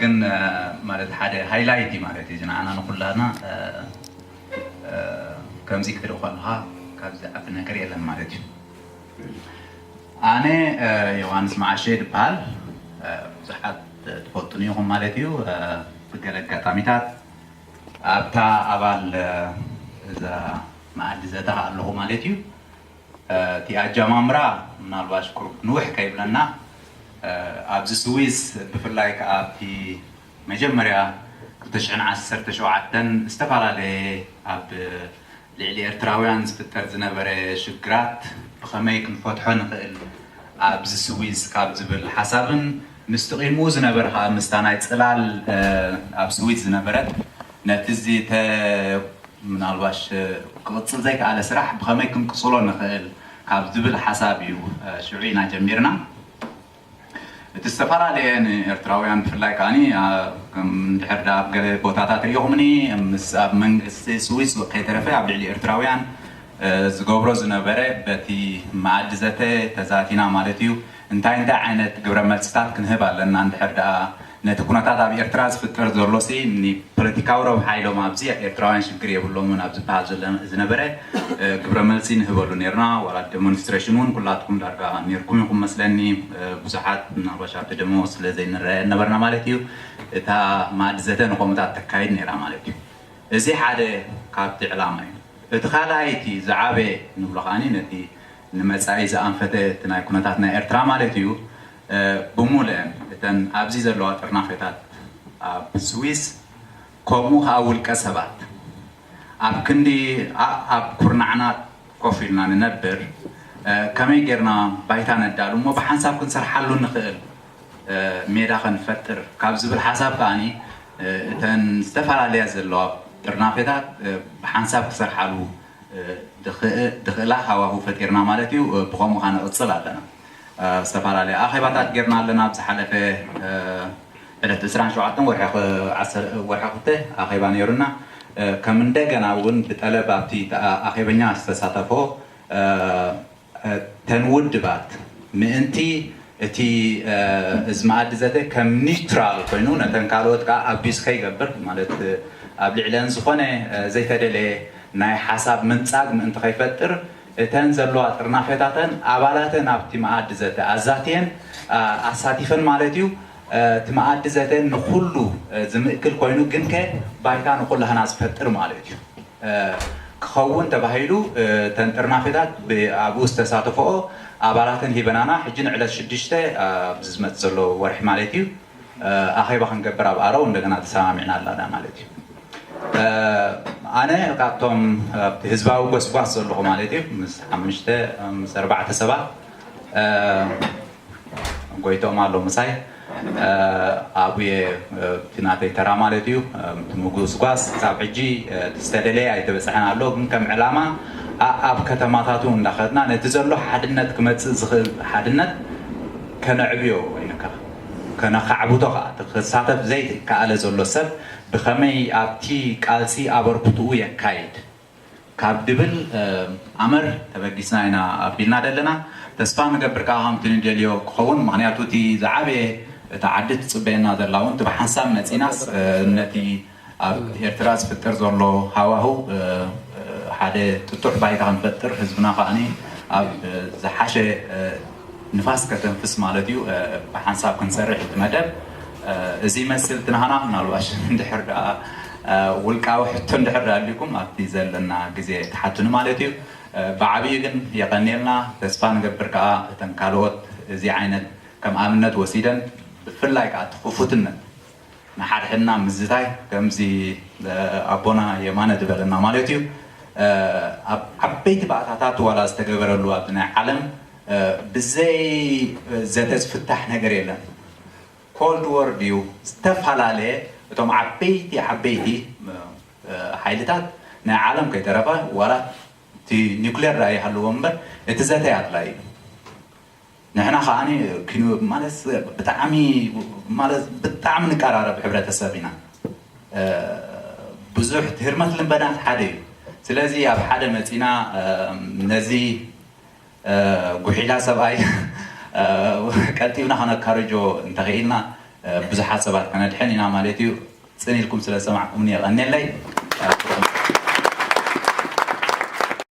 ግን ማለት ሓደ ሃይላይት እዩ ማለት እዩ ንዓና ንኩላና። ከምዚ ክትርኢ ከለካ ካብዚ ዓቢ ነገር የለን ማለት እዩ። ኣነ ዮሃንስ መዓሸ ይበሃል። ብዙሓት ትፈልጡኒ ኢኹም ማለት እዩ። ብገለ ኣጋጣሚታት ኣብታ ኣባል እዛ መኣዲ ዘተ ከኣ ኣለኹ ማለት እዩ። እቲ ኣጀማምራ ምናልባሽ ቁሩብ ንውሕ ከይብለና ኣብዚ ስዊስ ብፍላይ ከኣ ኣብቲ መጀመርያ ክልተ ሽሕን ዓሰርተ ሸውዓተን ዝተፈላለየ ኣብ ልዕሊ ኤርትራውያን ዝፍጠር ዝነበረ ሽግራት ብኸመይ ክንፈትሖ ንኽእል ኣብዚ ስዊዝ ካብ ዝብል ሓሳብን ምስቲ ቂድምኡ ዝነበረ ከዓ ምስታ ናይ ፅላል ኣብ ስዊዝ ዝነበረት ነቲ እዚ ምናልባሽ ክቕፅል ዘይከኣለ ስራሕ ብኸመይ ክንቅፅሎ ንኽእል ካብ ዝብል ሓሳብ እዩ ሽዑ ኢና ጀሚርና። እቲ ዝተፈላለየ ንኤርትራውያን ብፍላይ ከዓኒ እንድሕር ዳ ኣብ ገለ ቦታታት ሪኢኹምኒ ምስ ኣብ መንግስቲ ስዊስ ከይተረፈ ኣብ ልዕሊ ኤርትራውያን ዝገብሮ ዝነበረ በቲ መኣዲ ዘተ ተዛቲና ማለት እዩ። እንታይ እንታይ ዓይነት ግብረ መልስታት ክንህብ ኣለና እንድሕር ደኣ ነቲ ኩነታት ኣብ ኤርትራ ዝፍጠር ዘሎ ሲ ንፖለቲካዊ ረብሓ ኢሎም ኣብዚ ኤርትራውያን ሽግር የብሎምን ኣብ ዝበሃል ዝነበረ ግብረ መልሲ ንህበሉ ነርና። ዋላ ዴሞንስትሬሽን እውን ኩላትኩም ዳርጋ ነርኩም ኢኹም መስለኒ። ብዙሓት ምናልባሽ ኣብቲ ደሞ ስለ ዘይንረአ ነበርና ማለት እዩ። እታ ማዕዲ ዘተ ንከምኡታት ተካይድ ነይራ ማለት እዩ። እዚ ሓደ ካብቲ ዕላማ እዩ። እቲ ካልኣይ እቲ ዝዓበየ ንብሎ ከዓኒ ነቲ ንመጻኢ ዝኣንፈተ እቲ ናይ ኩነታት ናይ ኤርትራ ማለት እዩ። ብሙሉአን እተን ኣብዚ ዘለዋ ጥርናፈታት ኣብ ስዊስ ከምኡ ከዓ ውልቀ ሰባት ኣብ ክንዲ ኣብ ኩርናዕና ኮፍ ኢልና ንነብር ከመይ ጌርና ባይታ ነዳሉ እሞ ብሓንሳብ ክንሰርሓሉ ንኽእል ሜዳ ከንፈጥር ካብ ዝብል ሓሳብ ከዓኒ እተን ዝተፈላለያ ዘለዋ ጥርናፌታት ብሓንሳብ ክሰርሓሉ ድኽእላ ሃዋሁ ፈጢርና ማለት እዩ። ብኸምኡ ከነቕፅል ኣለና። ዝተፈላለያ ኣኼባታት ጌርና ኣለና። ኣብ ዝሓለፈ ዕለት ዕስራን ሸውዓተን ወርሒ ክልተ ኣኼባ ነይሩና። ከም እንደገና እውን ብጠለብ ኣብቲ ኣኼበኛ ዝተሳተፎ ተን ውድባት ምእንቲ እቲ እዚ መኣዲ ዘተ ከም ኒውትራል ኮይኑ ነተን ካልኦት ከዓ ኣቢዝ ከይገብር ማለት ኣብ ልዕለን ዝኾነ ዘይተደለየ ናይ ሓሳብ ምንጻግ ምእንቲ ከይፈጥር እተን ዘለዋ ጥርናፈታተን ኣባላተን ኣብቲ መኣዲ ዘተ ኣዛትየን ኣሳቲፈን ማለት እዩ። እቲ መኣዲ ዘተ ንኩሉ ዝምእክል ኮይኑ ግንከ ባይታ ንኩላህና ዝፈጥር ማለት እዩ። ክኸውን ተባሂሉ እተን ጥርናፌታት ኣብኡ ዝተሳተፈኦ ኣባላተን ሂበናና። ሕጂ ንዕለት ሽዱሽተ ኣብዚ ዝመፅ ዘሎ ወርሒ ማለት እዩ ኣኼባ ክንገብር ኣብ ኣረው እንደገና ተሰማሚዕና ኣለና ማለት እዩ። ኣነ ካብቶም ኣብቲ ህዝባዊ ጎስጓስ ዘለኹ ማለት እዩ ምስ ሓሙሽተ ምስ ኣርባዕተ ሰባት ጎይቶም ኣሎ ምሳይ ኣብየ እቲ ናተይ ተራ ማለት እዩ። እቲ ምጉስጓስ ክሳብ ሕጂ ዝተደለየ ኣይተበፅሐን ኣሎ፣ ግን ከም ዕላማ ኣብ ከተማታቱ እንዳኸድና ነቲ ዘሎ ሓድነት ክመፅእ ዝኽእል ሓድነት ከነዕብዮ ወይንካ ከነኻዕብቶ ከዓ ክሳተፍ ዘይከኣለ ዘሎ ሰብ ብኸመይ ኣብቲ ቃልሲ ኣበርክትኡ የካይድ ካብ ድብል ኣመር ተበጊስና ኢና ኣቢልና ዘለና። ተስፋ ንገብር ከዓ ከምቲ ንደልዮ ክኸውን፣ ምክንያቱ እቲ ዝዓበየ እታ ዓዲ ትፅበየና ዘላ እውን እቲ ብሓንሳብ መፂናስ ነቲ ኣብ ኤርትራ ዝፍጠር ዘሎ ሃዋሁ ሓደ ጥጡሕ ባይታ ክንፈጥር ህዝብና ከዓኒ ኣብ ዝሓሸ ንፋስ ከተንፍስ ማለት እዩ። ብሓንሳብ ክንሰርሕ እቲ መደብ እዚ ይመስል ትናህና። ምናልባሽ እንድሕር ደኣ ውልቃዊ ሕቶ እንድሕር ኣልኩም ኣብቲ ዘለና ግዜ ትሓቱኒ ማለት እዩ። ብዓብዩ ግን የቐንየልና። ተስፋ ንገብር ከዓ እተን ካልኦት እዚ ዓይነት ከም ኣብነት ወሲደን ብፍላይ ከዓ እቲ ክፉትነት ንሓድሕድና ምዝታይ ከምዚ ኣቦና የማነ ዝበለና ማለት እዩ። ኣብ ዓበይቲ ባእታታት ዋላ ዝተገበረሉ ኣብዚ ናይ ዓለም ብዘይ ዘተ ዝፍታሕ ነገር የለን። ኮልድ ወር ድዩ ዝተፈላለየ እቶም ዓበይቲ ዓበይቲ ሓይልታት ናይ ዓለም ከይተረፈ ዋላ እቲ ኒውክሌር ዳ ይሃልዎ እምበር እቲ ዘተ ኣድላይ እዩ። ንሕና ከዓኒ ኪኑ ማለት ብጣዕሚ ማለት ብጣዕሚ ንቀራረብ ሕብረተሰብ ኢና። ብዙሕ ትህርመት ልንበዳት ሓደ እዩ። ስለዚ ኣብ ሓደ መፂና ነዚ ጉሒላ ሰብኣይ ቀልጢብና ከነካርጆ እንተኽኢልና ብዙሓት ሰባት ከነድሕን ኢና ማለት እዩ። ጽን ኢልኩም ስለ ዝሰማዕኩምኒ የቐንየለይ።